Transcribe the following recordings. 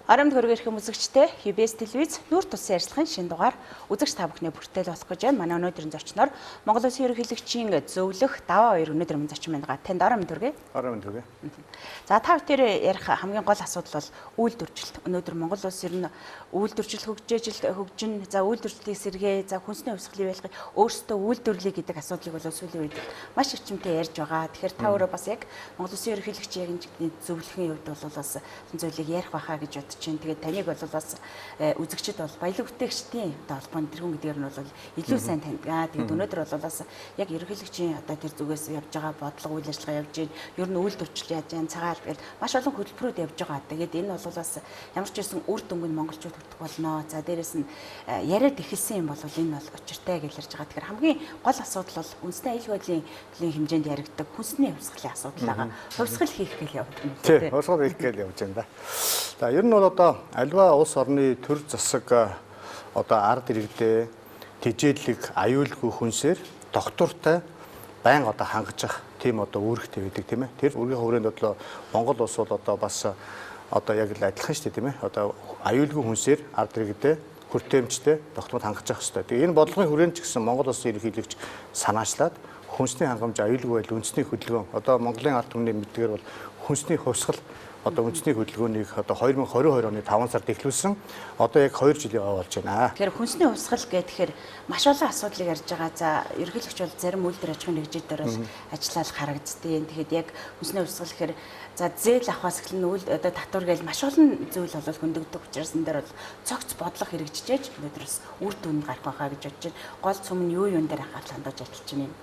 Оромд хөргөх үзэгчтэй UBS телевиз нүүр тулсан ярилцлагын шинэ дугаар үзэгч та бүхний бүртэл болох гэж байна. Манай өнөөдрийн зочноор Монгол Улсын ерөнхийлөгчийн зөвлөх Даваа хоёр өнөөдөр мөн зочин байна. Танд орон мэнд хүргэе. Орон мэнд хүргэе. За та бүхэн ярих хамгийн гол асуудал бол үйлдвэрчлэлт. Өнөөдөр Монгол улс ер нь үйлдвэрчлэл хөгжиж хөгжин, за үйлдвэрчлэлийг сэргээ, за хүнсний хувьсгалыг байлгах, өөрсдөө үйлдвэрлэе гэдэг асуудлыг бол сүүлийн үед маш эрчимтэй ярьж байгаа. Тэгэхээр та өөрөө бас яг Монгол Улсын ерөнхийлөгчийн яг зөвлөхийн хувьд бол бас зүйлийг ярих байхаа гэж бодож байна. Тэгээд таныг бол бас үзэгчид бол баялаг бүтээгчдийн одоо холбооны тэргүүн гэдгээр нь бол илүү сайн таньдаг. Тэгээд өнөөдөр бол бас яг ерөнхийлөгчийн одоо тэр зүгээс явж байгаа бодлого үйл ажиллагаа явж байна. Ер нь үйлдвэрчлэл яаж байна, цагаал гэл маш олон хөтөлбөрүүд явж байгаа. Тэгээд энэ бол бас ямар ч байсан үр дүнг нь монголчууд хүртэх болно. За дээрэс нь яриад эхэлсэн юм бол энэ бол учиртай гэж ярьж байгаа. Тэгэхээр хамгийн гол асуудал бол үндэсний аюулгүй байдлын төлөвийн хэмжээнд яригддаг хүнсний хувьсгалын асуудал байгаа. Хувьсгал хийх гэл явж байна. Тийм, хувьсгал хийх гэл явж байна да. За ер нь бол одоо альва улс орны төр засаг одоо ард иргэдээ тэжээлэг аюулгүй хүнсээр тогтвортой байн одоо хангаж явах тийм одоо үүрэгтэй байдаг тийм ээ. Тэр үүргийн хүрээнд одоо Монгол улс бол одоо бас одоо яг л адилхан шүү дээ тийм ээ. Одоо аюулгүй хүнсээр ард иргэдээ хүртээмжтэй тогтмол хангаж явах хэрэгтэй. Тэгээ энэ бодлогын хүрээнд ч гэсэн Монгол улсын ерөнхийлөгч санаачлаад хүнсний хангамж аюулгүй байдал үндэсний хөдөлгөөн одоо Монголын ард түмний мэддгээр бол хүнсний хувьсгал одоо үндэсний хөдөлгөөнийг одоо 2022 оны 5 сард эхлүүлсэн. Одоо яг 2 жилийн ой болж байна. Тэгэхээр хүнсний хувьсгал гэхээр маш олон асуудлыг ярьж байгаа. За ерөнхийлөгч бол зарим үйлдвэр аж ахуйн нэгжид дээр бол ажиллаад харагддیں۔ Тэгэхээр яг хүнсний хувьсгал гэхээр за зээл авахаас эхлэн үйл одоо татвар гээл маш олон зүйл бол хөндөгдөх учраас энэ дээр бол цогц бодлого хэрэгжижээж өнөөдөр бас үр дүн гарах байхаа гэж бодож байна. Гол цөм нь юу юун дээр анхаарал хандуулж ажиллаж байна юм.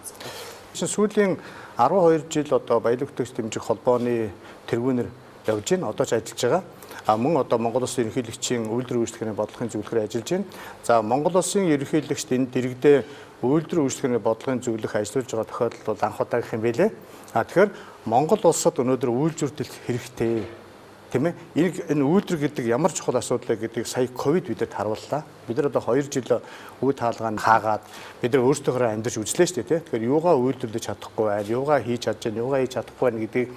Сүүлийн 12 жил одоо баялаг бүтээгч дэмжих холбооны тэргүүнээр явж байна. Одоо ч ажиллаж байгаа. А мөн одоо Монгол Улсын ерөнхийлөгчийн үйлдвэр үйлчлэгээний бодлогын зөвлөхөөр ажиллаж байна. За Монгол Улсын ерөнхийлөгчд энэ дэрэгдээ үйлдвэр үйлчлэгээний бодлогын зөвлөх ажиллаж байгаа тохиолдол бол анх удаа гэх юм билээ. А тэгэхээр Монгол улсад өнөөдөр үйлдвэрлэл хэрэгтэй. Тийм ээ. Энэ үйлдвэр гэдэг ямар чухал асуудал вэ гэдгийг сая ковид бидэд харууллаа. Бид нар одоо 2 жил үе таалгаа хаагаад бид нар өөрсдийнхөө амьдарч үзлээ шүү дээ, тийм. Тэгэхээр юугаа үйлдвэрлэж чадахгүй байна, юугаа хийж чадж байна, юугаа хийж чадахгүй байна гэдгийг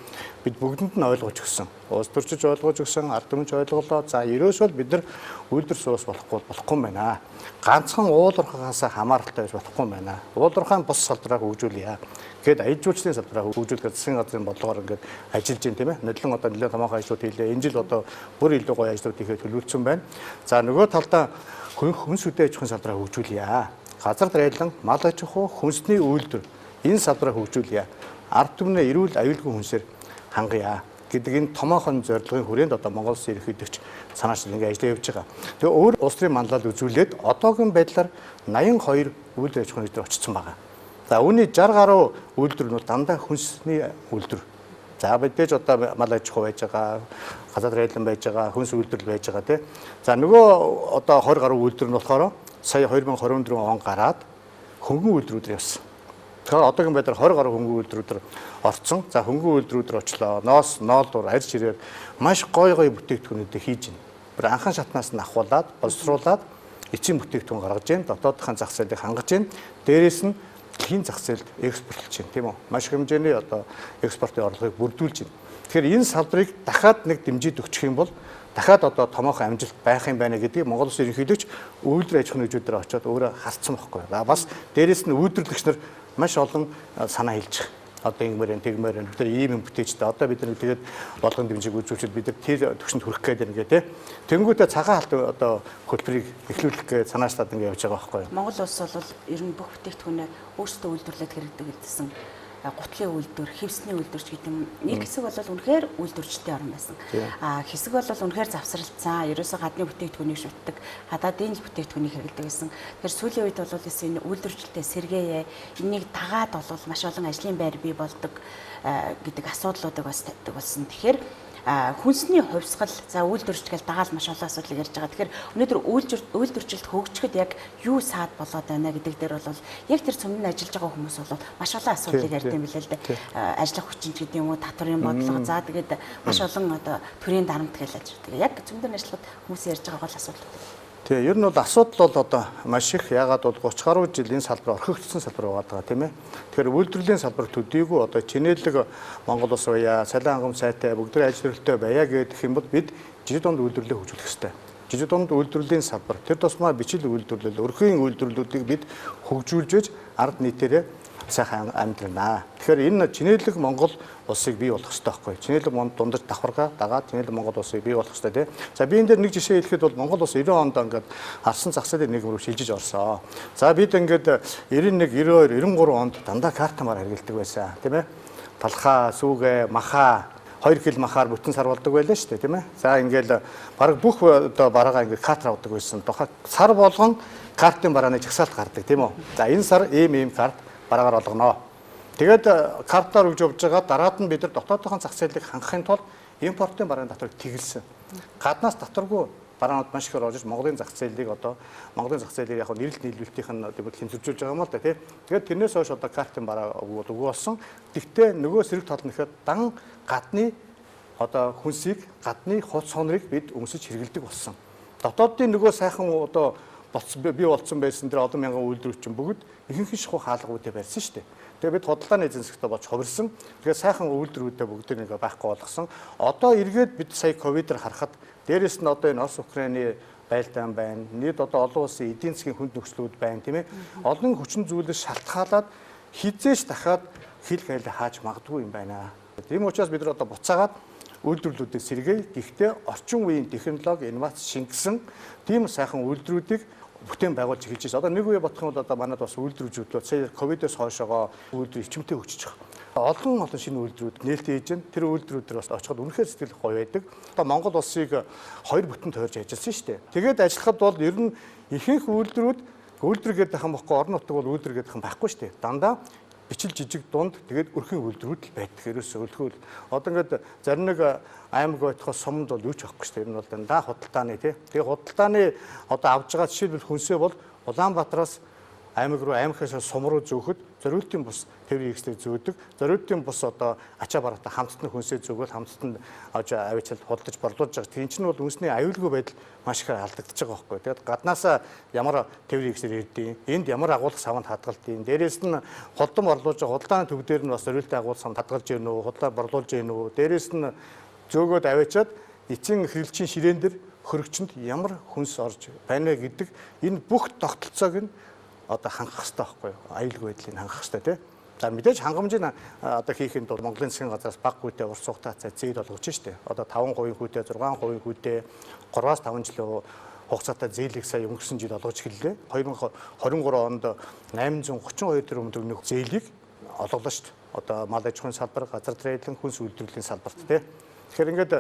бид бүгдэнд нь ойлгож өгсөн. Улс төрчиж ойлгож өгсөн, ард түмэн ч ойлголоо. За ерөөсөө бид нар үйлдвэр суус болохгүй юм байна. Ганцхан уулуурхаас хамааралтай байж болохгүй юм байна. Уулуурхаан бус салбараа хөгжүүлье. Гээд аялал жуулчлалын салбараа хөгжүүлэхээр засгийн газрын бодлогоор ингээд ажиллаж байна, тийм ээ. Нөлөн одоо нэлээд томоохон ажлууд хийлээ. Энэ жил одоо бүр илүү гоё ажлууд хийхэд төлөвлөсөн байна. За нөгөө талдаа хүнс үдэ аж ахуйн салбараа хөгжүүлье. Газар драйлан, мал аж ахуй, хүнсний үйлдвэр энэ салбараа хөгжүүлье. Ард түмнээ эрүүл аюулгүй хүнсээр хангая гэдэг энэ томоохон зорилгын хүрээнд одоо Монгол Улсын ерөнхийлөгч санаачлал ингээд ажиллаж явж байгаа. Тэгээ өөр улс төрийн манлайлал үзүүлээд одоогийн байдлаар 82 үйлдвэр аж ахуйн нэгжээр очсон байгаа. За үүний 60 гаруй үйлдвэр нь бол дандаа хүнсний үйлдвэр. За мэдээж одоо мал аж ахуй байж байгаа, газар драйлан байж байгаа, хүнс үйлдвэрлэл байж байгаа тий. За нөгөө одоо 20 гаруй үйлдвэр нь болохоор сая 2024 он гараад хөнгөн үйлдвэрүүдээр явсан. Тэгэхээр одоогийн байдлаар 20 гаруй хөнгөн үйлдвэрүүдээр орцсон. За хөнгөн үйлдвэрүүдээр очлоо. Ноос, ноолдуур, арь ширээр маш гой гой бүтээгдэхүүнүүдээ хийж байна. Бүр анхан шатнаас нь ахуулаад, боловсруулад эцсийн бүтээгдэхүүн гаргаж байна. Дотоодынхаа зах зээлийг хангаж байна. Дээрээс нь дэлхийн зах зээлд экспортлж байна, тийм үү? Маш их хэмжээний одоо экспортын орлогыг бүрдүүлж байна. Тэгэхээр энэ салбарыг дахиад нэг дэмжиж өгчих юм бол дахиад одоо томоохон амжилт байх юм байна гэдгийг Монгол Улсын ерөнхийлөгч үйлдвэр аж ахуйн нэгжүүдээр очиод өөрөө харцсан байхгүй. За бас дээрээс нь үйлдвэрлэгч нар маш олон санаа хэлж байгаа. Одоо ингэмээр энэ тэгмээр энэ бид нар ийм юм бүтээчтэй. Одоо бид нар тэгээд болгон дэмжиг үзүүлчихэд бид нар тэр төвшөнд хүрэх гээд байна гэх тээ. Тэнгүүтээ цагаан халт одоо хөтөлбөрийг эхлүүлэх гээд санаачлаад ингэ явж байгаа байхгүй. Монгол улс бол ер нь бүх бүтээгдэхүүнээ өөрсдөө үйлдвэрлээд хэрэглэдэг гэсэн гутлын үйлдвэр, хевсний үйлдвэрч гэдэг юм. Нэг хэсэг бол үнэхээр үйлдвэрчтэй орн байсан. А хэсэг бол үнэхээр завсралцсан. Ерөөсөө гадны бүтээгдэхүүнийг шүтдэг, гадаадын л бүтээгдэхүүнийг хэрэглэдэг гэсэн. Тэгэхээр сүүлийн үед бол энэ үйлдвэрчлэлтэй сэргээе, энийг дагаад бол маш олон ажлын байр бий болдог гэдэг асуудлуудыг бас тавьдаг болсон. Тэгэхээр хүнсний хувьсгал, за үйлдвэрч гэл дагаал маш олон асуудлыг ярьж байгаа. Тэгэхээр өнөөдөр үйлдвэрчлэлт хөгжихэд яг юу саад болоод байна гэдэг дээр бол яг тэр цөмөнд ажиллаж байгаа хүмүүс бол маш олон асуудлыг ярьд юм билээ л дээ. Ажиллах хүчин ч гэдэг юм уу, татварын бодлого, за тэгээд маш олон одоо төрийн дарамт гэж ажилладаг. Яг цөмдөр ажиллахад хүмүүс ярьж байгаа гол асуудал. Тэгээ ер нь бол асуудал бол одоо маш их. Яагаад бол 30 гаруй жилийн салбар орхигдсон салбар байгаа даа, тийм ээ. Тэгэхээр үйлдвэрлэлийн салбар төдийгүй одоо чинээлэг Монгол улс байя, цалин хангамж сайтай, бүгд ажил төрөлтэй байя гэдэг юм бол бид Жижиг дунд үйлдвэрлэлийг хөгжүүлэх хэрэгтэй. Жижиг дунд үйлдвэрлэлийн салбар, тэр тусмаа бичил үйлдвэрлэл, өрхийн үйлдвэрлэлүүдийг бид хөгжүүлж байж ард нийтээрээ сайхан амьдрнаа. Тэгэхээр энэ чинээлэг Монгол улсыг бий болгох хэрэгтэй байхгүй. Чинээлэг Монгол дундаж давхаргаа дагаад чинээлэг Монгол улсыг бий болгох хэрэгтэй тий. За би энэ дээр нэг жишээ хэлэхэд бол Монгол улс 90 онд ингээд арсан зах зээлийн нийгэм рүү шилжиж орсон. За бид ингээд 91, 92, 93 онд дандаа картамаар хэрэглэдэг байсан, тийм ээ. Талхаа, сүүгээ, махаа 2 кг махаар бүтэн сар болдог байлаа шүү дээ, тийм ээ. За ингээл бараг бүх одоо бараагаа ингээд карт авдаг байсан. Тухай сар болгон картын барааны жагсаалт гардаг, тийм үү. За энэ сар ийм ийм карт бараагаар олгоно. Тэгээд картаар өгж явж байгаа дараад нь бид нар дотоодынхон зах зээлийг хангахын тулд импортын барааны татварыг тэгэлсэн. Гаднаас татваргүй бараанууд маш ихээр орж Монголын зах зээлийг одоо Монголын зах зээлийг яг нэрэлт нийлүүлэлтийнх нь хэмжүүлж байгаа юм л да тий. Тэгээд тэрнээс хойш одоо картын бараа үгүй болсон. Тэгтээ нөгөө сэрэг тал нь ихээр дан гадны одоо хүнсийг гадны хувц сонорыг бид өмсөж хэрэглэдэг болсон. Дотоодын нөгөө сайхан одоо бий болцсон байсан тэр олон мянган үйлдвэрч чинь бүгд ихэнх нь шахуу хаалгуудыг барьсан шүү дээ. Тэгээ бид худалдааны эзэн засгтаа болж хувирсан. Тэгээ сайхан үйлдвэрүүдээ бүгдийг нэг байхгүй болгосон. Одоо эргээд бид сая ковидор харахад дээрэс нь одоо энэ Орос Украины байлдаан байна. Нийт одоо олон улсын эдийн засгийн хүнд нөхцлүүд байна, тийм ээ. Олон хүчин зүйлээс шалтгаалаад хизээч дахиад хил хайл хааж магадгүй юм байна. Тийм учраас бид нар одоо буцаагаад үйлдвэрлэлүүдийг сэргээе. Гэхдээ орчин үеийн технологи, инновац шингэсэн тийм сайхан үйлдвэрүүдийг бүтээн байгуулж эхэлж байна. Одоо нэг үе бодох юм бол одоо манад бас үйлдвэржүүлэлт сая ковидоос хойшоогоо үйлдвэр ичимтэй хөгжиж байгаа. Олон олон шинэ үйлдвэрүүд нээлттэй хийж байна. Тэр үйлдвэрүүд төр бас очиход үнэхээр сэтгэл гоё байдаг. Одоо Монгол улсыг хоёр бүтэн тойрж ажилласан шүү дээ. Тэгээд ажиллахад бол ер нь ихэнх үйлдвэрүүд үйлдвэр гэдэг юм бохгүй, орон нутаг бол үйлдвэр гэдэг юм байхгүй шүү дээ. Дандаа бичил жижиг дунд тэгээд өрхийн үйлдвэрүүд л байдаг. Ерөөсөө өлхөөл. Одоо ингээд зарим нэг аймаг байтугай суманд бол юу ч авахгүй шүү дээ. Ер нь бол дандаа худалдааны тий. Тэгээ худалдааны одоо авж байгаа жишээлбэл хүнсээ бол Улаанбаатараас аймаг руу аймагаас сум руу зөөхөд зориултын бус тээврийн хэрэгслийг зөөдөг. Зориултын бус одоо ачаа бараатай хамтд нь хүнсээ зөөгөл хамтд нь авчаал худалдаж борлуулж байгаа. Тийм чинь бол үнсний аюулгүй байдал маш ихээр алдагдчихж байгаа байхгүй. Тэгээд гаднаасаа ямар тээврийн хэрэгслэр ирдیں۔ Энд ямар агуулга саванд хадгалдیں۔ Дээрээс нь холдон борлуулж байгаа худалдааны төв дээр нь бас зориултын агуулга саванд хадгалж гин үү, худалдаа борлуулж гин үү. Дээрээс нь зөөгөөд аваачаад эцсийн хэрэглэгчийн ширээн дээр хөрөгчөнд ямар хүнс орж байна вэ гэдэг энэ бүх тогтолцоог нь одоо хангах хэрэгтэй байхгүй юу? Аюулгүй байдлыг хангах хэрэгтэй тий. За мэдээж хангамжийг одоо хийхэд бол Монголын засгийн газраас баг хүүтэй урт хугацаатай зээл олгож штэ. Одоо 5% хүүтэй, 6% хүүтэй 3-5 жилийн хугацаатай зээлийг сая өнгөрсөн жил олгож эхэллээ. 2023 онд 832 тэрбум төгрөгийн зээлийг олголоо штэ. Одоо мал аж ахуйн салбар, газар драйлан, хүнс үйлдвэрлэлийн салбарт тий. Тэгэхээр ингээд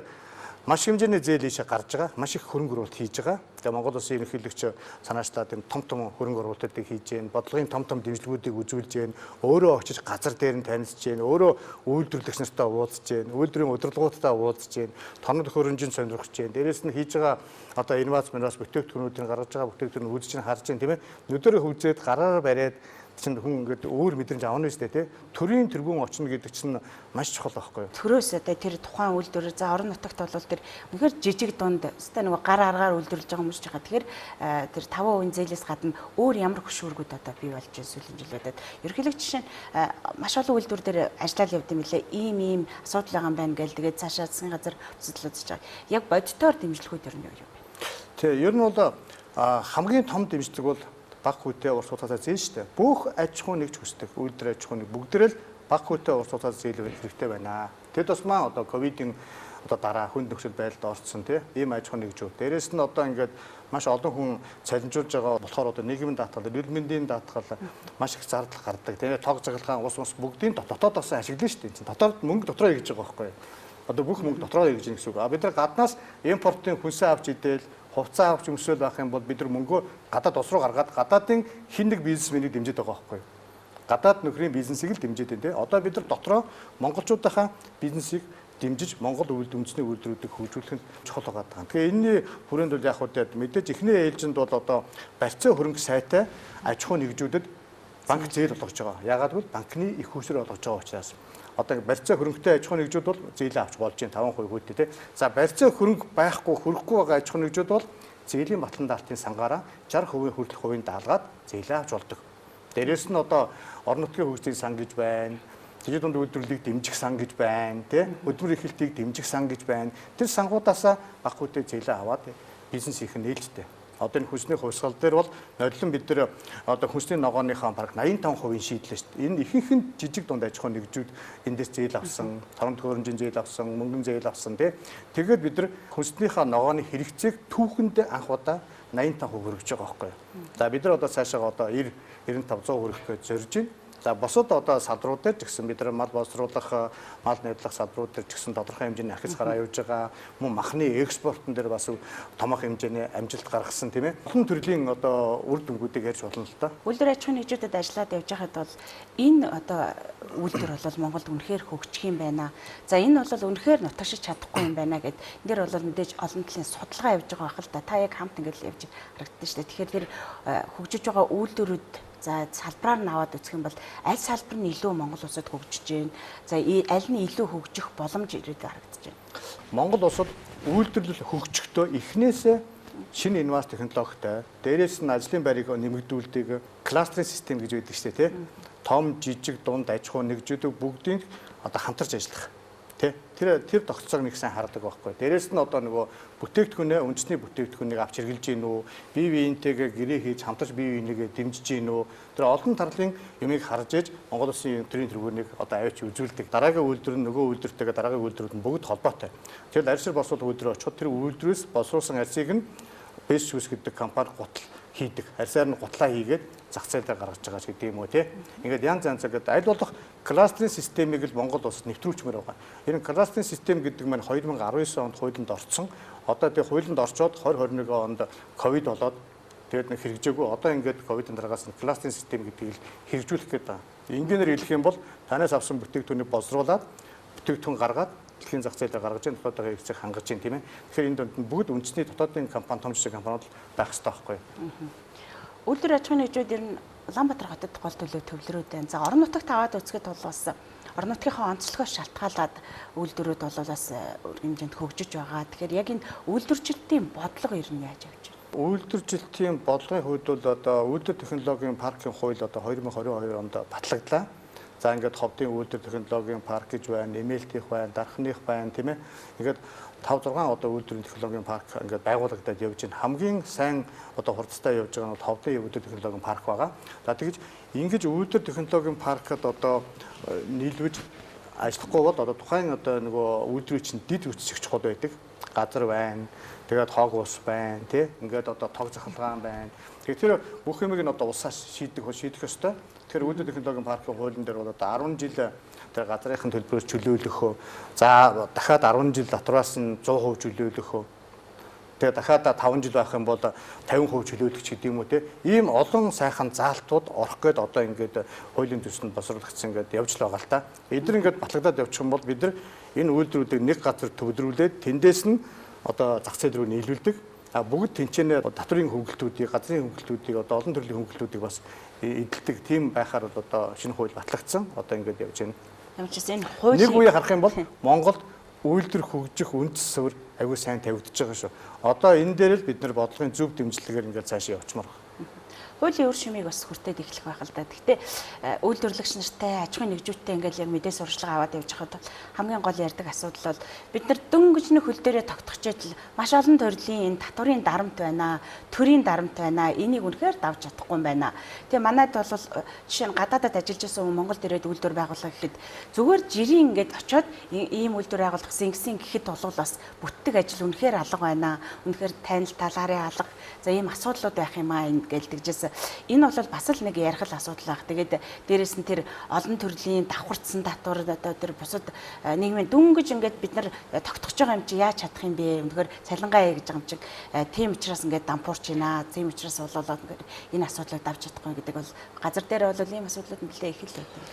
маш хэмжээний зээл ийшээ гарч байгаа. Маш их хөрөнгө оруулалт хийж байгаа. Тэгээ Монгол улсын ерөнхийлөгч санаачлаад юм том том хөрөнгө оруулалтыг хийж гэн, бодлогын том том дэмжлэгүүдийг үзүүлж гэн, өөрөө очиж газар дээр нь танилцж гэн, өөрөө үйлдвэрлэгч нартай уулзж гэн, үйлдвэрийн удирдлагуудтай уулзж гэн, тоног төхөөрөмжийн сонирхож гэн. Дээрээс нь хийж байгаа одоо инновац минералс бүтээгдэхүүнүүдийн гаргаж байгаа бүтээгдэхүүн үзэж нь харж гэн, тийм ээ. Нүдэрээ хөгжөөд гараараа бариад чинь хүн ингээд өөр мэдрэмж авна үстэй тий. Төрийн тэргүүн очно гэдэг чинь маш чухал байхгүй юу? Төрөөс одоо тэр тухайн үйлдвэр за орон нутагт бол тэр үнэхээр жижиг дунд өстой нөгөө гар аргаар үйлдвэрлэж байгаа хүмүүс ч байгаа. Тэгэхээр тэр 5% зээлээс гадна өөр ямар хөшүүргүүд одоо бий болж байна сүүлийн жилүүдэд. Ерөнхийлөгч жишээ нь маш олон үйлдвэр дээр ажиллаад явд юм лээ. Ийм ийм асуудал байгаа юм байна гэл тэгээд цаашаа засгийн газар судал үзэж байгаа. Яг бодитоор дэмжлэгүүд ер нь юу юм бэ? Тий, ер нь бол хамгийн том дэмжлэг бол баг хүүтэй урт хугацаатай зээл шүү дээ. Бүх аж ахуй нэгж хүсдэг, үйлдвэр аж ахуй нэг бүгдээрээ л баг хүүтэй урт хугацаатай зээл хэрэгтэй байна. Тэр тусмаа одоо ковидын одоо дараа хүнд нөхцөл байдалд орцсон тий ийм аж ахуй нэгжүүд. Дээрээс нь одоо ингээд маш олон хүн цалинжуулж байгаа болохоор одоо нийгмийн даатгал, эрүүл мэндийн даатгал маш их зардал гардаг. Тэгээ тог загалгаан ус ус бүгдийн дотоодоос ашиглана шүү дээ. Дотоод мөнгө дотроо хийж байгаа байхгүй юу? Одоо бүх мөнгө дотроо хийж байгаа гэсэн үг. А бид нар гаднаас импортын хүнсээ авч идэл хувцас авч өмсөөл байх юм бол бид нар мөнгөө гадаад улс руу гаргаад гадаадын хин нэг бизнесменийг дэмжиж байгаа байхгүй юу? Гадаад нөхрийн бизнесийг л дэмжиж байна тий. Одоо бид нар дотроо монголчуудынхаа бизнесийг дэмжиж Монгол үндэсний үйлдвэрүүдийг хөгжүүлэх нь чухал байгаа. Тэгэхээр энэний хүрээнд бол яг үедээ мэдээж эхний ээлжинд бол одоо барьцаа хөрөнгө сайтай аж ахуй нэгжүүдэд банк зээл олгож байгаа. Яагаад гэвэл банкны их үүсвэр олгож байгаа учраас. Одоо барьцаа хөрөнгөтэй аж ахуйн нэгжүүд бол зээлээ авч болж байна 5% хүүтэй тий. За барьцаа хөрөнгө байхгүй хөрөхгүй байгаа аж ахуйн нэгжүүд бол зээлийн батлан даалтын сангаараа 60% хүртэлх хувийн даалгаад зээлээ авч болдог. Дээрээс нь одоо орон нутгийн хөгжлийн сан гэж байна. Жижиг дунд үйлдвэрлэлийг дэмжих сан гэж байна, тий? Хөдөлмөр эрхлэлтийг дэмжих сан гэж байна. Тэр сангуудаасаа баг хүүтэй зээлээ аваад бизнес хийх нь нээлттэй. Одоо энэ хүнсний хувьсгал дээр бол ноднин бид нар одоо хүнсний ногооныхоо бараг 85% шийдлээ шүү дээ. Энэ ихэнх нь жижиг дунд аж ахуйн нэгжүүд эндээс зээл авсан, торонт хөрөнжийн зээл авсан, мөнгөн зээл авсан, тий. Тэгээд бид нар хүнснийхаа ногооны хэрэгцээг түүхэндээ анх удаа 85% хүргэж байгаа байхгүй юу. За бид нар одоо цаашаа одоо 90 95 100 хүргэх гэж зорж байна. За бусад одоо салбарууд дээр ч гэсэн бид нар мал боловсруулах, мал найдлах салбарууд дээр ч гэсэн тодорхой хэмжээний ахиц гараа явж байгаа. Мөн махны экспортон дээр бас томоохон хэмжээний амжилт гаргасан, тийм ээ. Олон төрлийн одоо үр дүнгуудыг ярьж болно л доо. Үйлдвэр аж ахуйн нэгжүүдэд ажиллаад явж байхад бол энэ одоо үйлдвэр бол Монголд үнэхээр хөгжих юм байна. За энэ бол үнэхээр нутагшиж чадахгүй юм байна гэд энэ дэр бол мэдээж олон төрлийн судалгаа явж байгаа байх л да. Та яг хамт ингэж явж харагдсан шүү дээ. Тэгэхээр тэр хөгжиж байгаа үйлдвэрүүд за салбараар нь аваад үзэх юм бол аль салбар нь илүү Монгол улсад хөгжиж байна? За аль нь илүү хөгжих боломж ирээд харагдаж байна? Монгол улсад үйлдвэрлэл хөгжихдээ эхнээсээ шинэ инновац технологитой, дээрээс нь ажлын байрыг нэмэгдүүлдэг кластерын систем гэж байдаг шүү дээ, тий? Том, жижиг, дунд аж ахуй нэгжүүдийг бүгдийг одоо хамтарч ажиллах. Тэ? Тэр тогтолцоог нэг сайн хардаг байхгүй. Дээрээс нь одоо нөгөө бүтээгдэхүүнээ, үндэсний бүтээгдэхүүнийг авч хэрэглэж гин үү, бие биентэйгээ гэрээ хийж хамтарч бие бинийгээ дэмжиж гин үү. Тэр олон тарлын юмыг харж ээж Монгол улсын төрийн тэргүүнийг одоо аваач үзүүлдэг. Дараагийн үйлдвэр нь нөгөө үйлдвэртэйгээ дараагийн үйлдвэрүүд нь бүгд холбоотой. Тэгэл арьсар боловсруулах үйлдвэр очиход тэр үйлдвэрээс боловсруулсан арьсыг нь Best Shoes гэдэг компани гутал хийдэг. Арьсаар нь гутлаа хийгээд зах зээлээр гаргаж байгаа ч гэдэг юм уу, тий. Ингээд янз янз гэдэг аль болох кластерын системийг л Монгол улсад нэвтрүүлчмээр байгаа. Энэ кластерын систем гэдэг маань 2019 онд хуулинд орсон. Одоо тэгээ хуулинд орчоод 2021 онд ковид болоод тэгээд нэг хэрэгжээгүй. Одоо ингээд ковидын дараагаас нь кластерын систем гэдгийг л хэрэгжүүлэх гээд байгаа. Энгийнээр хэлэх юм бол танаас авсан бүтээгдэхүүнийг боловсруулад бүтээгдэхүүн гаргаад дэлхийн зах зээлээр гаргаж ийн дотоодын хэрэгцээг хангаж ийн, тийм ээ. Тэгэхээр энэ дунд нь бүгд үндэсний дотоодын компани, том жижиг компаниуд байх хэрэгтэй байхгүй юу? Үйлдвэр аж ахуйн нэгжүүд ер нь Улаанбаатар хотод гол төлөв төвлөрүүд байна. За орон нутагт аваад үзэхэд бол бас орон нутгийнхаа онцлогоос шалтгаалаад үйлдвэрүүд бол бас хэмжээнд хөгжиж байгаа. Тэгэхээр яг энэ үйлдвэрчлэлтийн бодлого ер нь яаж явж байна? Үйлдвэрчлэлтийн бодлогын хувьд бол одоо үйлдвэр технологийн паркийн хууль одоо 2022 онд батлагдлаа. За ингээд ховдын үйлдвэр технологийн парк гэж байна, нэмэлтийнх байна, дархных байна, тийм ээ. Ингээд 5 6 одоо үйлдвэрийн технологийн парк ингээд байгуулагдаад явж байна. Хамгийн сайн одоо хурцтай явж байгаа нь бол ховдын үйлдвэр технологийн парк байгаа. За тэгж ингэж үйлдвэр технологийн паркад одоо нийлвэж ажиллахгүй бол одоо тухайн одоо нөгөө үйлдвэрийн чинь дид үсгч чухал байдаг. Газар байна, тэгээд хог ус байна, тий. Ингээд одоо тог захалгаан байна. Тэгэхээр тэр бүх юмыг нь одоо улсаас шийдэх ёстой. Тэгэхээр үйлдвэр технологийн паркын хуулийн дээр бол одоо 10 жил тэр газрынхын төлбөрөөс чөлөөлөх, за дахиад 10 жил татвараас нь 100% чөлөөлөх, тэгээ дахиад 5 жил байх юм бол 50% чөлөөлөх ч гэдэг юм уу, те. Ийм олон сайхан заалтууд орох гээд одоо ингээд хуулийн төсөнд боловсруулагдсан ингээд явж л байгаа л та. Эдгээр ингээд батлагдаад явчих юм бол бид нар энэ үйлдвэрүүдийг нэг газар төвлөрүүлээд тэндээс нь одоо зах зээл рүү нийлүүлдэг. А бүгд тэнцэнэ татврын хөнгөлтүүдийг, газрын хөнгөлтүүдийг, одоо олон төрлийн хөнгөлтүүдийг бас эдэлдэг тийм байхаар бол одоо шинэ хууль батлагдсан. Одоо ингээд явж байна. Ямар ч гэсэн энэ хууль нэг үе харах юм бол Монголд үйлдвэр хөгжих үндэс суурь аягүй сайн тавигдж байгаа шүү. Одоо энэ дээр л бид нар бодлогын зөв дэмжлэгээр ингээд цаашаа явчмаар байна. Хуулийн үр шимийг бас хүртээд эхлэх байх л да. Гэхдээ үйлдвэрлэгч нартай, аж ахуйн нэгжүүдтэй ингээл яг мэдээ сурчлага аваад явж байхад хамгийн гол ярьдаг асуудал бол бид нар дөнгөж нэг хөл дээрээ тогтох читэл маш олон төрлийн энэ татварын дарамт байна, төрийн дарамт байна. Энийг үнэхээр давж чадахгүй юм байна. Тэгээ манайд бол жишээ нь гадаадад ажиллаж байсан хүмүүс Монголд ирээд үйлдвэр байгуулах гэхэд зүгээр жирийн ингээд очиод ийм үйлдвэр байгуулах гэсэн ингэсэн гэхэд бол бас бүтдэг ажил үнэхээр алга байна. Үнэхээр танил талаарын алга. За ийм асуудлууд байх юм аа гэлдэгжээс. Энэ бол бас л нэг ярих л асуудал байх. Тэгээд дээрэс нь тэр олон төрлийн давхарцсан татвар одоо тэр бусад нийгмийн дөнгөж ингээд бид нар тогтгож байгаа юм чи яаж чадах юм бэ? Үнэхээр цалингаа яа гэж байгаа юм чи тийм учраас ингээд дампуурч байна. Тийм учраас болоод ингээд энэ асуудлыг давж чадахгүй гэдэг бол газар дээр бол ийм асуудлууд нэлээ их л байдаг.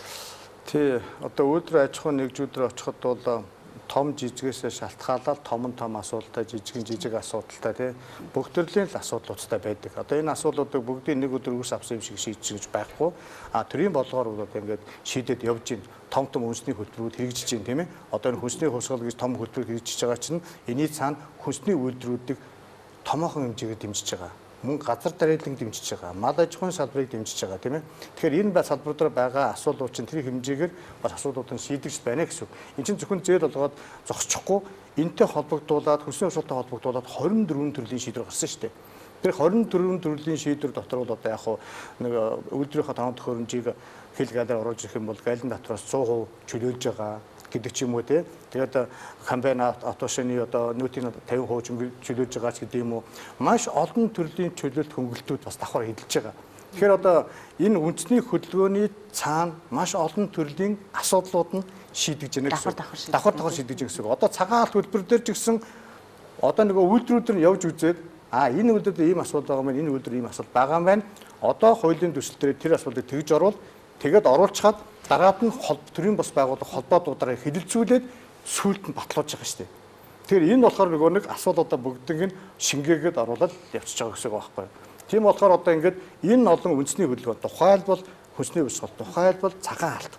Тий, одоо үйлдвэр аж ахуйн нэгжүүд рүү очиход бол том жижигээс шалтгаалаад том нь том асуудалтай, жижигэн жижиг асуудалтай, тий, бүх төрлийн л асуудлуудтай байдаг. Одоо энэ асуудлуудыг бүгдийг нэг өдөр үс авсан юм шиг шийдэж гэж байхгүй. А төрийн бодлогоор бол ингээд шийдээд явж байна. Том том үндэсний хөтөлбөрүүд хэрэгжиж байна, тийм ээ. Одоо энэ хүнсний хувьсгал гэж том хөтөлбөр хэрэгжиж байгаа чинь энэний цаана хүнсний үйлдвэрүүдийг томоохон хэмжээгээр дэмжиж байгаа. Мөн газар дарийлан дэмжиж байгаа. Мал аж ахуйн салбарыг дэмжиж байгаа, тийм ээ. Тэгэхээр энэ салбар дээр байгаа асуудлууд чинь тэр хэмжээгээр бас асуудлууд нь шийдэгдэж байна гэсэн үг. Энд чинь зөвхөн зээл олгоод зогсчихгүй энтэй холбогдуулаад хөлсний хувьсгалтай холбогдуулаад 24 төрлийн шийдвэр гарсан шүү дээ. Тэр 24 төрлийн шийдвэр дотор бол одоо яг нэг үйлдвэрийнхээ таван төхөөрөмжийг хил галаар оруулж ирэх юм бол галын дотроос 100% чөлөөлж байгаа гэдэг ч юм уу те. Тэгээд комбайн автошины одоо нүүтийн 50% чөлөөлж байгаа ч гэдэг юм уу. Маш олон төрлийн чөлөөлт хөнгөлтүүд бас давхар хэдэлж байгаа. Тэгэхээр одоо энэ үндэсний хөдөлгөөний цаана маш олон төрлийн асуудлууд нь шийдэгж байна гэсэн. Давхар давхар шийдэгж гэсэн. Одоо цагаан алт хөтөлбөр дээр ч гэсэн одоо нөгөө үйлдвэрүүд нь явж үзээд энэ үйлдвэр дээр ийм асуудал байгаа юм байна, энэ үйлдвэр ийм асуудал байгаа юм байна. Одоо хуулийн төсөл дээр тэр асуудлыг тэгж оруул, тэгээд оруулчихад дараад нь төрийн бус байгууллага холбоодуудаараа хэлэлцүүлээд сүүлд нь батлуулж байгаа шүү дээ. Тэгэхээр энэ болохоор нөгөө нэг асуудлуудаа бүгднийг нь шингээгээд оруулаад явчихж байгаа гэсэн үг байхгүй юу. Тийм болохоор одоо ингээд энэ олон үндэсний хөдөлгөөн тухайлбал хөлсний хувьсгал, тухайлбал цагаан алт.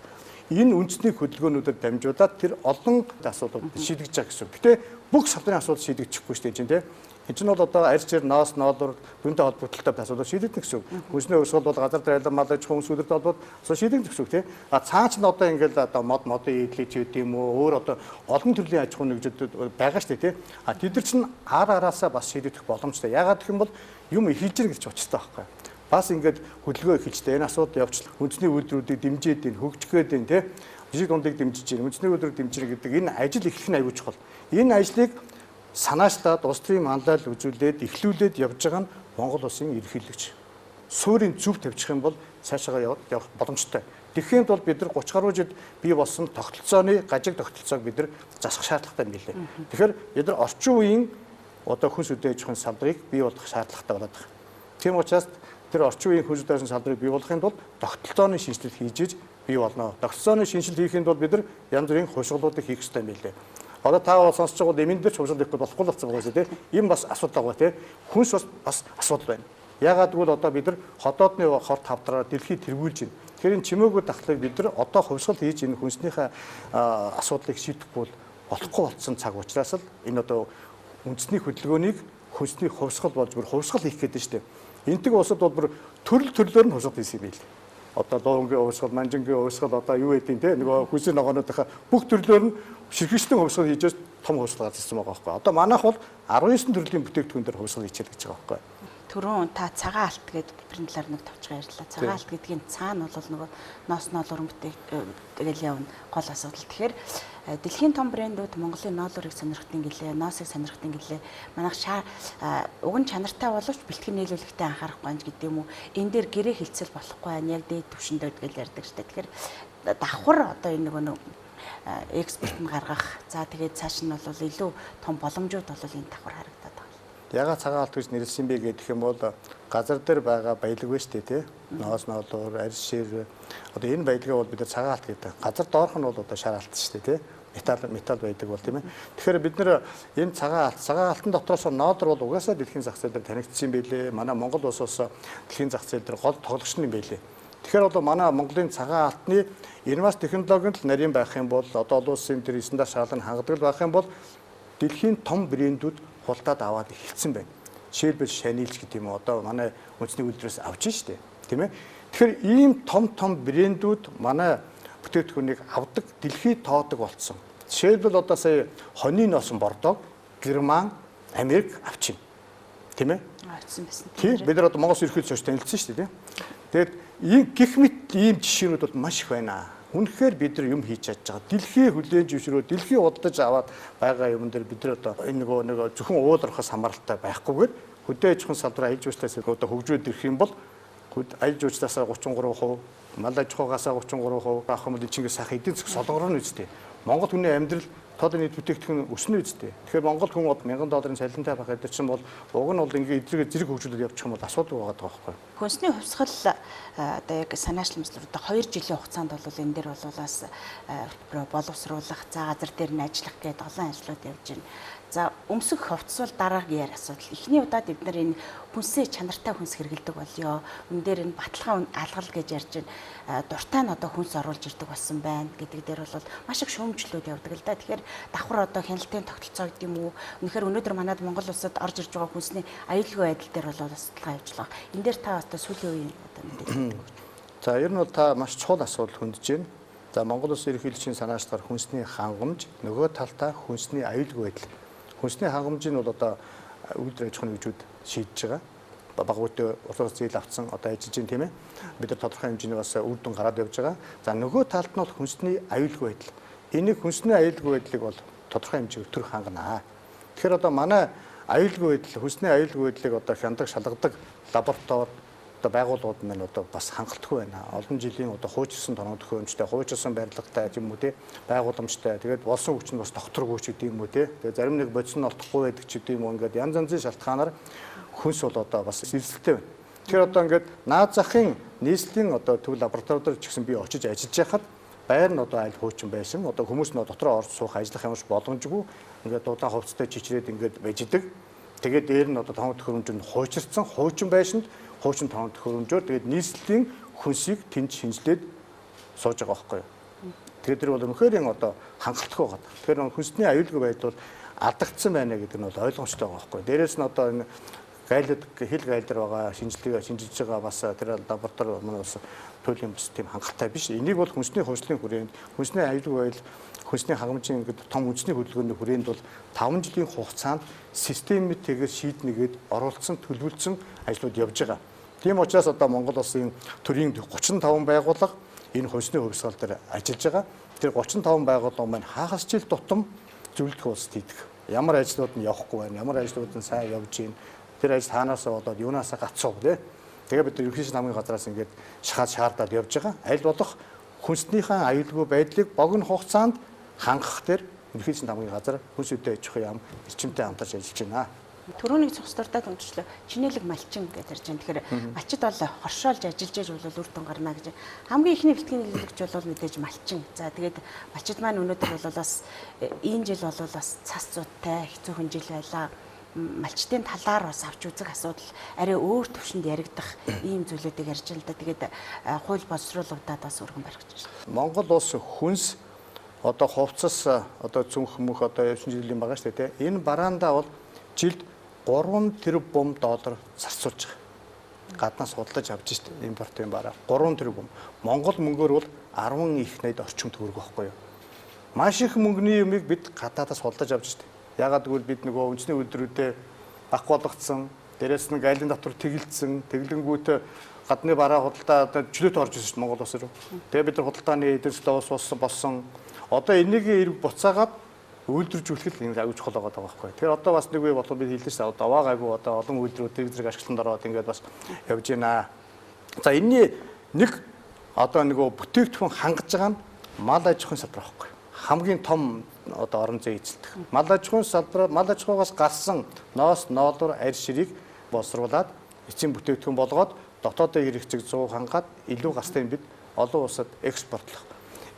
Энэ үндэсний хөдөлгөөнүүдэд дамжуулаад тэр олон асуудлууд шийдэгдэж байгаа гэсэн үг. Гэтэ бүх салбарын асуудал шийдэгдэхгүй шүү дээ чинь тийм. Энэ чинь бол одоо арьс чир, ноос, ноолуур дүнтэй холбогдлолтой асуудал шийдэгдэнэ гэсэн үг. Хөлсний хувьсгал бол газар дайрал, мал аж ахуйн сүлэрт холбоод асуудал шийдэгдэнэ гэсэн үг тийм. А цаа чинь одоо ингээд одоо модын эдлэж гэдэг юм уу, өөр одоо олон төрлийн аж ахуйн нэгжүүд байгаа шүү дээ тийм. А тэд нар чинь ар араасаа бас шийдэгдэх боломжтой. Яагаад гэх юм бол юм эхэлж гэр гэж учиртай байхгүй. Бас ингээд хөдөлгөөн эхэлжтэй энэ асуудал явчихлаа. Үндэсний үйлдвэрүүдийг дэмжиж байна, хөгжих гээд байна тийм. Жижиг дундыг дэмжиж байна, үндэсний үйлдвэрийг дэмжиж гэдэг энэ ажил эхлэх нь аюул чухал. Энэ ажлыг санаачлаад улс төрийн манлайл үзүүлээд эхлүүлээд явж байгаа нь Монгол улсын ерөнхийлөгч. Суурийн зөв тавьчих юм бол цаашаа явах боломжтой. Тэгэхийн тулд бид нар 30 гаруй жил бий болсон тогтолцооны гажиг тогтолцоог бид нар засах шаардлагатай юм билээ. Тэгэхээр бид нар орчин үеийн одоо хүнс хөдөө аж ахуйн салбарыг бий болгох шаардлагатай болоод байгаа. Тийм учраас тэр орчин үеийн хүнс хөдөө аж ахуйн салбарыг бий болгохын тулд тогтолцооны шинжилэл хийж бий болно. Тогтолцооны шинжилэл хийхийн тулд бид нар янз бүрийн хувьсгалуудыг хийх ёстой юм билээ. Одоо та бол сонсож байгаа бол эмэн дээр ч хувьсгал хийхгүй болохгүй л болсон байгаа шүү дээ. Энэ бас асуудал байгаа тийм. Хүнс бас асуудал байна. Яагаад гэвэл одоо бид нар ходоодны хор тавдраар дэлхийг тэргүүлж байна. Тэгэхээр энэ чимээгүй дахлыг бид нар одоо хувьсгал хийж энэ хүнснийхээ асуудлыг шийдэхгүй бол болохгүй болсон цаг учраас л энэ одоо үндэсний хөдөлгөөнийг хүнсний хувьсгал болж бүр хувьсгал хийх гэдэг нь шүү дээ. Энтэг улсад бол бүр төрөл төрлөөр нь хувьсгал хийсэн юм билээ. Одоо луунгийн хувьсгал, манжингийн хувьсгал одоо юу гэдэг те нөгөө хүнсний ногоонуудынхаа бүх төрлөөр нь ширхэгчдэн хувьсгал хийж том хувьсгал гарч ирсэн байгаа байхгүй. Одоо манайх бол 19 төрлийн бүтээгдэхүүн дээр хувьсгал хийчихэл гэж байгаа байхгүй. Түрүүн та цагаан алт гэдэг бидний талаар нэг товчхон ярьлаа. Цагаан алт гэдгийн цаана бол нөгөө ноос ноолуурын бүтээгдэхүүн явна гол асуудал. Тэгэхээр дэлхийн том брэндүүд Монголын ноолуурыг сонирхдаг гэлээ, ноосыг сонирхдаг гэлээ. Манайх уг нь чанартай боловч бэлтгэн нийлүүлэхтэй анхаарахгүй юм гэдэг юм уу. Энэ дээр гэрээ хилцэл болохгүй байна. Яг дээд түвшинд гэж ярьдаг шүү дээ. Тэгэхээр давхар одоо энэ нөгөө экспорт нь гаргах. За тэгээд цааш нь бол илүү том боломжууд бол энэ давхар харагдаад байна. Ягаад цагаан алт гэж нэрлсэн бэ гэх юм бол газар дээр байгаа баялаг байна шүү дээ тий. Ноос ноолуур, арьс шир одоо энэ баялагыг бол бид нар цагаан алт гэдэг. Газар доорх нь бол одоо шар алт шүү дээ тий. Металл байдаг бол тийм ээ. Тэгэхээр бид нар энэ цагаан алтан дотроос ноолуур бол угаасаа дэлхийн зах зээл дээр танигдсан байлээ. Манай Монгол улс бас дэлхийн зах зээл дээр гол тоглогч юм байлээ. Тэгэхээр одоо манай Монголын цагаан алтны инвас технологийн л нарийн байх юм бол одоо олон улсын тэр стандарт шаардлага хангадаг байх юм бол дэлхийн том брэндүүд хулдаад аваад эхэлсэн байна. Жишээлбэл Шанилж гэдэг юм уу одоо манай үндэсний үйлдвэрээс авч штэ тийм ээ. Тэгэхээр ийм том том брэндүүд манай бүтээгдэхүүнийг авдаг, дэлхийд тоодог болцсон. Жишээлбэл одоо сая хонийн носон бордоог Герман, Америк авчихна. Тийм ээ? Авчихсан байсан. Тийм бид нар одоо Монгол ерөнхийлөгч танилцсан шүү дээ тийм. Тэгээд ийм гих мэт ийм жишээнүүд бол маш их байна. Үнэхээр бид нар юм хийж чадж байгаа. Дэлхий хүлээн зөвшөөрөө, дэлхий удаж аваад байгаа юм дээр бид нар одоо энэ нөгөө зөвхөн уул орохоос хамааралтай байхгүйгээр хөдөө аж ахуйн салбар аялал жуулчлалаас одоо хөгжүүлж ирэх юм бол аялал жуулчлалаасаа 33%, мал аж ахуйгаасаа 33% авах юм бол энэ чинь сайхан эдийн засаг солонгорно үстэй. Монгол хүний амьдрал тодорхой нийт бүтээгдэхүүн өснө үстэй. Тэгэхээр Монгол хүн бол $1000 цалинтай байх гэдэг чинь бол уг нь бол ингээ эдрэг зэрэг хөгжүүлээд явчих юм бол асуудал байгаа байхгүй. Хүнсний хувьсгал одоо яг санаачлан мэтлэр одоо 2 жилийн хугацаанд бол энэ дээр бол бас боловсруулах, за газар дээр нь ажиллах гэдэг олон ажлууд явж байна. За Өмсөх хувцас бол дараагийн асуудал. Эхний удаад бид нар энэ хүнсээ чанартай хүнс хэрэглэдэг болёо. Үн дээр энэ баталгаа алгал гэж ярьж байна. Дуртай нь одоо хүнс оруулж ирдэг болсон байна гэдэг дээр бол маш их шүүмжлүүд явдаг л да. Тэгэхээр давхар одоо хяналтын тогтолцоо гэдэг юм уу? Үнэхээр өнөөдөр манад Монгол улсад орж ирж байгаа хүнсний аюулгүй байдал дээр бол судалгаа явж байгаа. Энэ дээр та одоо сүүлийн үеийн одоо мэдээлэл өгч. За ер нь бол та маш чухал асуудал хөндөж байна. За Монгол Улсын ерөнхийлөгчийн санаачлалаар хүнсний хангамж, нөгөө талдаа хүнсний аюулгүй байдал. Хүнсний хангамжийг бол одоо үйлдвэр аж ахуйн нэгжүүд шийдэж байгаа. Баг үедээ улсаас зээл авцсан одоо ажиллаж байна, тийм ээ. Бид нар тодорхой хэмжээний бас үр дүн гараад явж байгаа. За нөгөө талд нь бол хүнсний аюулгүй байдал. Энийг хүнсний аюулгүй байдлыг бол тодорхой хэмжээгээр төр хангана. Тэгэхээр одоо манай аюулгүй байдал, хүнсний аюулгүй байдлыг одоо хяндаг, шалгадаг лаборатори одоо байгууллагууд маань одоо бас хангалтгүй байна. Олон жилийн одоо хуучилсан тоног төхөөрөмжтэй, хуучилсан барилгатай юм уу те, байгууламжтай. Тэгээд болсон хүч нь бас докторгүй ч гэдэг юм уу те. Тэгээд зарим нэг бодис нь олдохгүй байдаг ч гэдэг юм уу. Ингээд янз янзын шалтгаанаар хүнс бол одоо бас эрсдэлтэй байна. Тэгэхээр одоо ингээд наад захын нийслэлийн одоо төв лабораторид ч гэсэн би очиж ажиллаж байхад байр нь одоо айл хуучин байсан. Одоо хүмүүс нь дотроо орж суух, ажиллах ямарч боломжгүй. Ингээд дулаан хувцастай чичрээд ингээд байж идэг. Тэгээд дээр нь одоо тоног төхөөрөмж нь хуучирсан, хуучин байшинд хуучин тоног төхөөрөмжөөр тэгээд нийслэлийн хүнсийг тэнд шинжилээд сууж байгаа байхгүй юу. Тэгээд тэр бол үнэхээр одоо хангалтгүй байгаа. Тэгэхээр хүнсний аюулгүй байдал бол алдагдсан байна гэдэг нь бол ойлгомжтой байгаа байхгүй юу. Дээрээс нь одоо энэ гайлд хил гайл дээр байгаа шинжилгээ шинжилж байгаа бас тэр лаборатори маань бас туйлын бас тийм хангалттай биш. Энийг бол хүнсний хувьслын хүрээнд, хүнсний аюулгүй байдал, хүнсний хангамжийн ингээд том үндэсний хөдөлгөөний хүрээнд бол 5 жилийн хугацаанд системтэйгээр шийднэгээд оруулсан, төлөвлөсөн ажлууд явж байгаа. Тийм учраас одоо Монгол улсын төрийн 35 байгууллага энэ хүнсний хувьсгал дээр ажиллаж байгаа. Тэр 35 байгууллага маань хагас жил тутам зөвлөлт хуулст хийдэг. Ямар ажлууд нь явахгүй байна, ямар ажлууд нь сайн явж байна. Тэр ажил хаанаас болоод юунаасаа гацуу тий. Тэгээ бид ерөнхийдөө намын газраас ингээд шахаад шаардаад явж байгаа. Аль болох хүнснийхээ аюулгүй байдлыг богино хугацаанд хангах дээр ерөнхийдөө намын газар хүнс өдөө аж ахуйн яам эрчимтэй хамтарч ажиллаж байна. Төрөнийг цогцлортой дүнчлээ. Чинэлэг малчин гэж ярьж байна. Тэгэхээр малчид бол хоршоолж ажиллаж яж бол үр дүн гарна гэж. Хамгийн ихний бэлтгэлийн нийлүүлэгч бол мэдээж малчин. За тэгээд малчид маань өнөөдөр бол бас энэ жил бол бас цас зүйтэй хэцүүхэн жил байлаа. Малчдын талаар бас авч үзэх асуудал арай өөр төвшөнд яригдах ийм зүйлүүдийг ярьж байна л да. Тэгээд хууль боловсруулагдаад бас өргөн барих гэж байна. Монгол улс хүнс одоо хувцас одоо цүнх мөх одоо явсан жилийн байгаа шүү дээ. Энэ бараандаа бол жилд 3 тэрбум доллар зарцуулж байгаа. Гаднаас худалдаж авч штэ импортын бараа 3 тэрбум. Монгол мөнгөөр бол 10 их 80 орчим төгрөг байхгүй юу? Маш их мөнгөний юмыг бид гадаадаас худалдаж авч штэ. Ягаад гэвэл бид нөгөө үндэсний үйлдвэрүүдээ байхгүй болгоцсон, дээрээс нь гайлын татвар тэгэлдсэн, тэглэнгүүт гадны бараа худалдаа одоо чөлөөт орж ирсэн шүү дээ Монгол улс руу. Тэгээ бид нар худалдааны эдийн засгийн улс болсон. Одоо энийг эрг буцаагаад үйлдвэржүүлэх л энэ аюул чухал байгаа байхгүй. Тэгэхээр одоо бас нэг үе болох бид хэлсэн шүү дээ. Одоо аваа гайгүй одоо олон үйлдвэрүүд зэрэг зэрэг ашиглалтанд ороод ингээд бас явж байна. За энэний нэг одоо нөгөө бүтээгдэхүүн хангаж байгаа нь мал аж ахуйн салбар байхгүй. Хамгийн том одоо орон зай эзэлдэг. Мал аж ахуйн салбар, мал аж ахуйгаас гарсан ноос, ноолуур, арь ширийг боловсруулад эцсийн бүтээгдэхүүн болгоод дотоодын хэрэгцээг 100 хангаад илүү гарстай бид олон улсад экспортлох.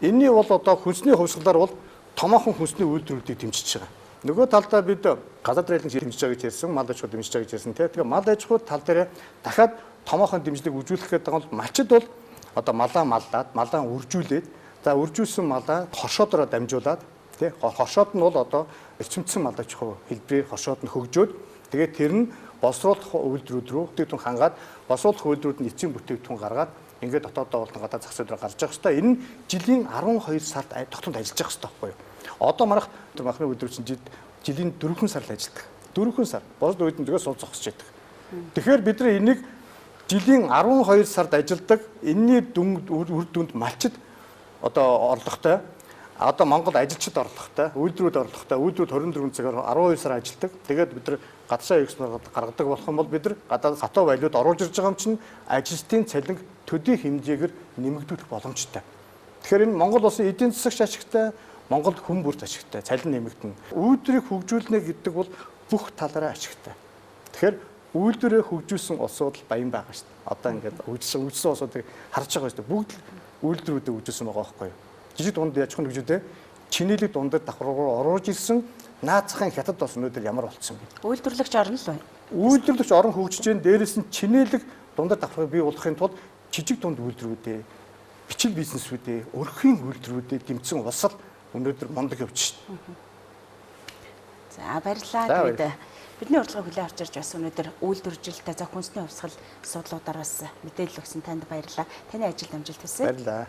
Энэний бол одоо хүнсний хувьсгалаар бол томоохон хүнсний үйлдвэрүүдийг дэмжиж байгаа. Нөгөө талдаа бид гадаад райлын дэмжиж байгаа гэж ярьсан, мал аж ахуй дэмжиж байгаа гэж ярьсан. Тэгэхээр мал аж ахуй тал дээр дахиад томоохон дэмжлэг үзүүлэх гэдэг нь бол малчид бол одоо малаа маллаад, малаа үржүүлээд, за үржүүлсэн малаа хоршоодороо дамжуулаад, тий хоршоод нь бол одоо эрчимдсэн мал аж ахуй хэлбэрээр хоршоод нь хөгжөөд, тэгээд тэр нь боловсруулах үйлдвэрүүд рүү бүтээгдэхүүн хангаад, боловсруулах үйлдвэрүүд нь эцсийн бүтээгдэхүүн гаргаад ингээд дотоодоо болон гадаад зах зээл рүү гарч явах хэвээр. Энэ нь жилийн 12 сард тогтмол ажиллаж явах хэвээр байхгүй юу? Одоо манайх махны үйлдвэр чинь жилийн 4 сар л ажилладаг. 4 сар. Босд үед нь зүгээр сууд зогсож байдаг. Тэгэхээр бид нар энийг жилийн 12 сард ажилладаг. Энэний дүн үр дүнд малчид одоо орлоготой, одоо Монгол ажилчид орлоготой, үйлдвэрүүд орлоготой, үйлдвэрүүд 24 цагаар 12 сар ажилладаг. Тэгээд бид нар гадшаа экспорт гаргадаг болох юм бол бид нар гадаад хатуу валют оруулж ирж байгаа юм чинь ажилчдын цалинг төдий хэмжээгээр нэмэгдүүлэх боломжтой. Тэгэхээр энэ Монгол улсын эдийн засагч ашигтай, Монгол хүн бүрт ашигтай, цалин нэмэгдэнэ. Үйлдвэрийг хөгжүүлнэ гэдэг бол бүх талаараа ашигтай. Тэгэхээр үйлдвэрээ хөгжүүлсэн улсууд л баян байгаа шүү дээ. Одоо ингээд хөгжүүлсэн улсуудыг харж байгаа шүү дээ. Бүгд л үйлдвэрүүдээ хөгжүүлсэн байгаа байхгүй юу? Жижиг дунд аж ахуйн нэгжүүдээ чинээлэг дундад давхаргаар оруулж ирсэн Наад захын Хятад бас өнөөдөр ямар болцсон бэ? Үйлдвэрлэгч орн л байна. Үйлдвэрлэгч орон хөгжиж जैन, дээрэс нь чинээлэг дундад давхаргыг бий болгохын тулд жижиг дунд үйлдвэрүүдээ, бичил бизнесүүдээ, өрхийн үйлдвэрүүдээ дэмжсэн улс л өнөөдөр мундаг явж шин. За, баярлалаа. Тэгээд бидний урилгыг хүлээн авч ирж бас өнөөдөр үйлдвэржилтэй, за хүнсний хувьсгал асуудлуудаар бас мэдээлэл өгсөн танд баярлалаа. Таны ажилд амжилт хүсье. Баярлалаа.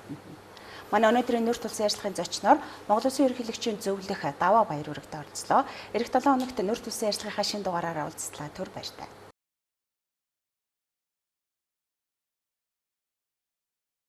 Манай өнөөдрийн нүүр тулсан ярилцлагын зочноор Монгол Улсын ерөнхийлөгчийн зөвлөх Даваа Баярүрэгтэй оролцлоо. Ирэх 7 хоногт нүүр тулсан ярилцлагынхаа шинэ дугаараараа уулзлаа. Түр баяртай.